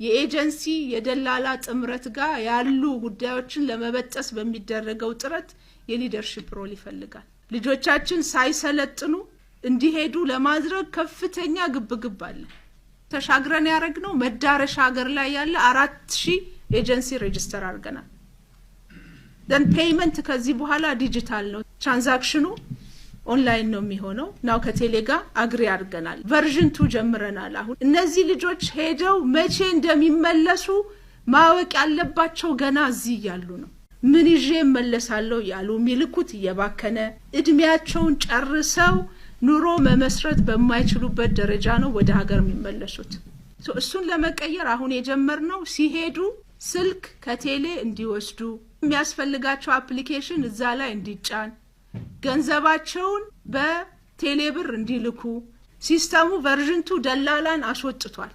የኤጀንሲ የደላላ ጥምረት ጋር ያሉ ጉዳዮችን ለመበጠስ በሚደረገው ጥረት የ leadership role ይፈልጋል። ልጆቻችን ሳይሰለጥኑ እንዲሄዱ ለማድረግ ከፍተኛ ግብግብ አለ። ተሻግረን ያደረግነው መዳረሻ ሀገር ላይ ያለ 4000 agency register አድርገናል። Then payment ከዚህ በኋላ ዲጂታል ነው። Transaction ኑ online ነው የሚሆነው። Now ከቴሌ ጋር agree አድርገናል። Version 2 ጀምረናል። አሁን እነዚህ ልጆች ሄደው መቼ እንደሚመለሱ ማወቅ ያለባቸው ገና እዚህ እያሉ ነው። ምን ይዤ እመለሳለሁ ያሉ የሚልኩት እየባከነ፣ እድሜያቸውን ጨርሰው ኑሮ መመስረት በማይችሉበት ደረጃ ነው ወደ ሀገር የሚመለሱት። እሱን ለመቀየር አሁን የጀመርነው ሲሄዱ ስልክ ከቴሌ እንዲወስዱ፣ የሚያስፈልጋቸው application እዛ ላይ እንዲጫን፣ ገንዘባቸውን በቴሌብር እንዲልኩ። System ኡ version 2 ደላላን አስወጥቷል።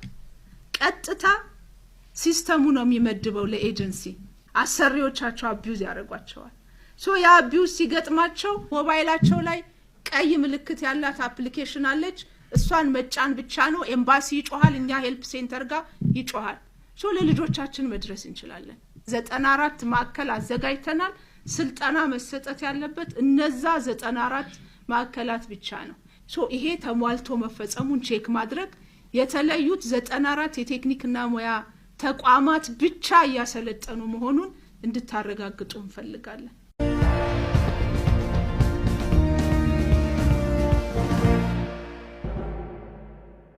ቀጥታ system ኡ ነው የሚመድበው ለኤጀንሲ። አሰሪዎቻቸው abuse ያደርጓቸዋል። So ያ abuse ሲገጥማቸው ሞባይላቸው ላይ ቀይ ምልክት ያላት application አለች። እሷን መጫን ብቻ ነው። ኤምባሲ ይጮሃል፣ እኛ help center ጋር ይጮሃል። So ለልጆቻችን መድረስ እንችላለን። 94 ማዕከል አዘጋጅተናል። ስልጠና መሰጠት ያለበት እነዛ 94 ማዕከላት ብቻ ነው። So ይሄ ተሟልቶ መፈጸሙን check ማድረግ፣ የተለዩት 94 የቴክኒክና ሙያ ተቋማት ብቻ እያሰለጠኑ መሆኑን እንድታረጋግጡ እንፈልጋለን።